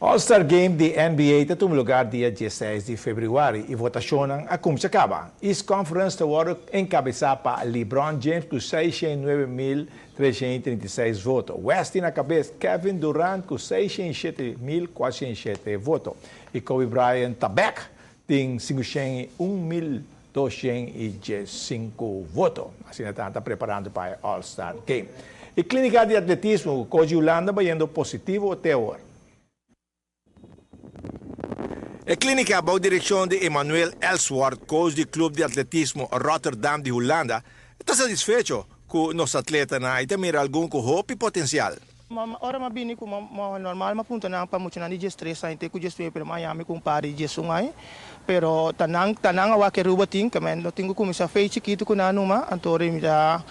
All-Star Game di NBA ta tuma lugar dia diesseis di februari y votacionnan a cuminsa caba. East Conference ta wordo encabesa pa LeBron James cu 609,336 voto. West tin na cabes Kevin Durant cu 607,407 voto. Y Kobe Bryant ta bek tin 501,215 voto. Asina ta ta preparando pa e All-Star Game. E clinica di atletismo cu coach di Hulanda bayendo positivo te awor. E klínika bou direkshon di Emanuel Elsworth, coach di Club di Atletismo Rotterdam di Hulanda, ta satisfecho ku nos atletanan i ta mira algun ku hopi potensial. Ora m'a bini ku normal m'a punta nan pa muchanan di diestres aña te ku diesnuebe pero m'a yami ku un par di diesun aña pero ta nan ta nan awor ke Aruba tin ke men no tin ku kuminsá fei chikitu ku nan numa anto ora mi ta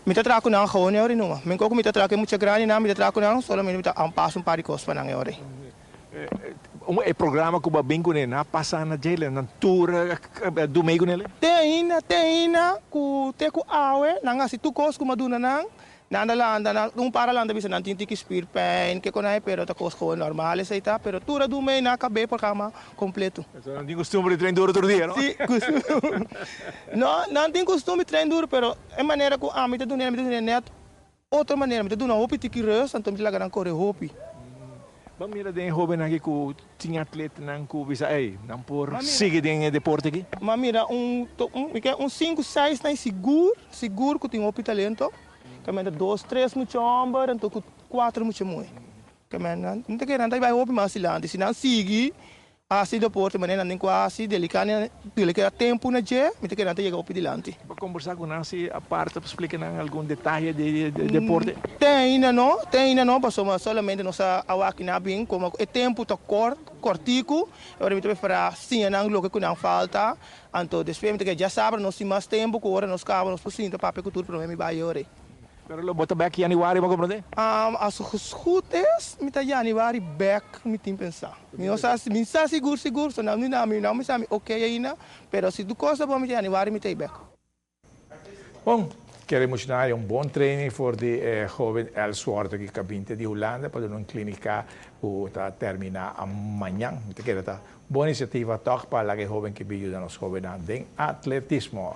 mi ta traha ku nan gewoon e ora numa mi koko mi ta traha ku e mucha grandinan mi ta traha ku nan solamente mi ta aanpasa un par di kos pa nan e ora. E programa ku bo a bin kuné nan a pasa na djele? Nan tur a dumei kuné? Te ainda, te ainda ku te ku awe nan hasi tur kos ku mi a duna nan, nan ta lanta, nan un par a lanta bisa nan tin tiki spierpijn, ke konai, pero ta kos gewoon normal esei ta, pero tur a dumei nan a kab'é programa kompleto. So nan tin kustumber di train duro tur dia, no? Si, kustumber. No, nan tin kustumber di train duro, pero e manera ku ami ta dun'é, mi ta dun'é nèt Otro manera, mi ta duna hopi tiki rust, anto mi ta laga nan kore hopi. Bo mira den e hobennan aki ku tin atletanan ku bisa ey, nan por sigui den e deporte aki? M'a mira un, mi ke un sinku, seis nan sigur, sigur ku tin hopi talento. Kaminda dos, tres mucha homber, anto ku kuater mucha muhe. Kaminda nan, mi ta kere nan ta bai hopi mas dilanti. Si nan sigui Hasi deporte manera nan den ku hasi, deliká nan, deliká tempu na dje, mi ta kere nan ta yega hopi dilanti. Bo kombersá ku nan si aparte pa splika nan algun detaye di e deporte? Te ainda no, te ainda no, pasobra solamente nos a wak nan bin komo e tempu ta kort, kòrtiku, e ora mi ta preferá siña nan loke ku nan falta, anto despues mi ta kere djasabra nos tin mas tempu ku ora nos kaba nos por sinta papia ku tur promé mi bai ora ei. Pero lo bo ta bek januari bo comprende? As goed is mi ta januari bek mi tin pensa. Mi no sa mi sa sigur sigur so nan mi no mi sa mi ok ainda pero si tur cos ta bon mi ta januari mi ta bek. Bon, kere mostra un bon training for di e hoben Ellsworth aki ka binti di Hulanda pa duna un clinica cu ta termina mañan. Mi ta kere ta bon iniciativa toch pa laga e hoben ki bin yuda nos hobennan den atletismo.